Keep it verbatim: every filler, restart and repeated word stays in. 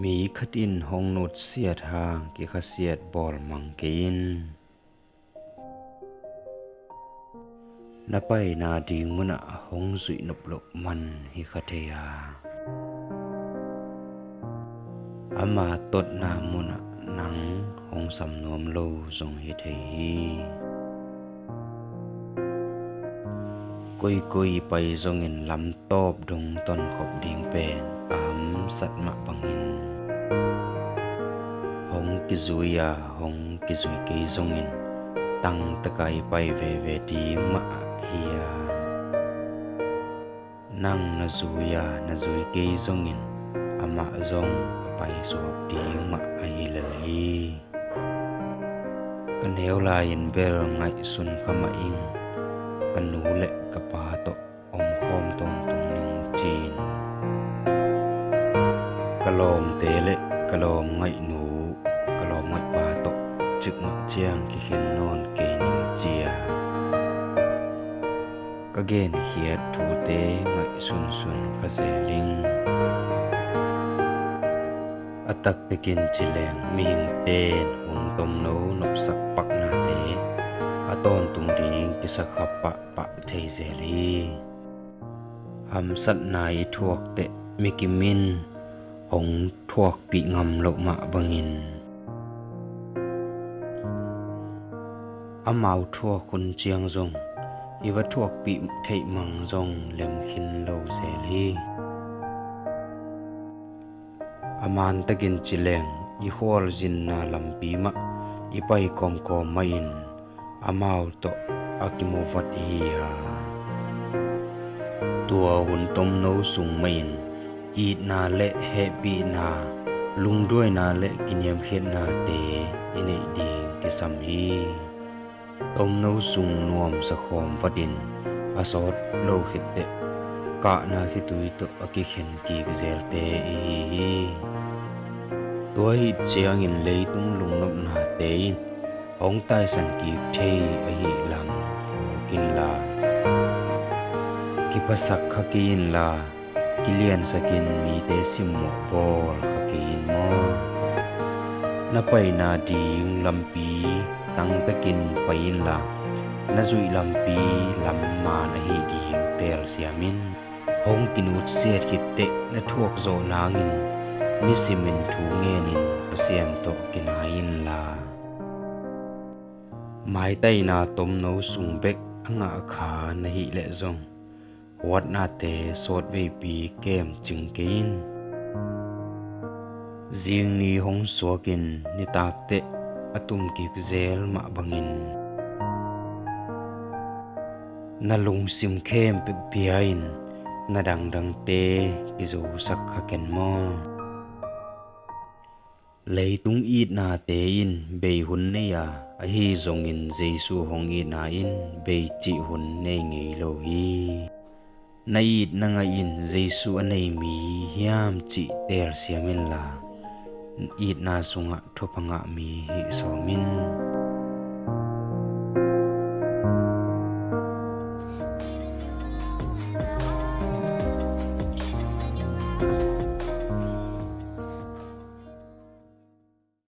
Mi khat in hong nutsiat hang kikhasiat bawl mang kei in. Na paina ding munah hong zuih nop loh man hi kha thei a, ama totna munah nang hong sam nuam lo zong hi thei hi. Koikoi pai zongin lam tawp dong tonkhop ding pen a hamsat mah bangin, hong kizui a hong kizui kei zongin tangtaka i pai veve ding mah hi a, nang na zui a na zui kei zongin amah zong a paisuak ding mah ahi lel hi. Ka neu lai-in bel ngaihsun kha mah ing, ka nu le ka pa tawh omkhawm tawntung ning ci-in. Ka lawmte le ka lawmngaihnu, ka lawmngaihpa tawh cikmah ciang kikhen nawn kei ning ci-a, ka genkhiat thute ngaihsunsun kha zel ing. A taktakin ci leng mihingte in hun tomno nopsak paknate a tawntung ding kisakha pahpah thei zel hi. Hamsatna i thuakteh mikim in hong thuakpih ngam loh mah bangin, amau thuak hun ciang zong i va thuakpih theih mang zong lemkhin lo zel hi. A mantakin ci leng i khualzinna lampi mah i pai kawmkawm mahin amau tawh a kimuvat ihi a, tua hun tomno sung mahin itna le hehpihna, lungduaina le kiniamkhiatnate i neih ding kisam hi. Tomno sung nuamsa khawm vatin a sawt lo khitteh kahna khitui tawh a kikhen kik zelte ihi hi. Tua ahih ciangin leitung lungnopnate in hong taisan kik thei ahih lam phawk inla, kiphasak kha kei inla, kiliansakin mite simmawh bawl kha kei in maw? Na paina ding lampi tangtakin pai inla, na zuih lampi lam maan ahih ding teelsiam in. Hong kinutsiat khitteh na thuak zawh nangin nisimin thu ngenin Pasian tawh kinai inla, maitaina tomno sung bek a ngah kha na hih leh zong huatnate sawtveipi kemcing kei in. Zingni hong suakin nitakteh a tumkik zel mah bangin, na lungsim khempeuh pia-in na dangdangte kizosak kha ken maw? Leitung itnate in bei hun nei a, ahi zongin Jesu hong itna in bei cih hun nei ngei lo hi. Na it na ngaih in Jesu a nei mi hiam cih teelsiam inla, itna sungah thupha ngah mi hih sawm in.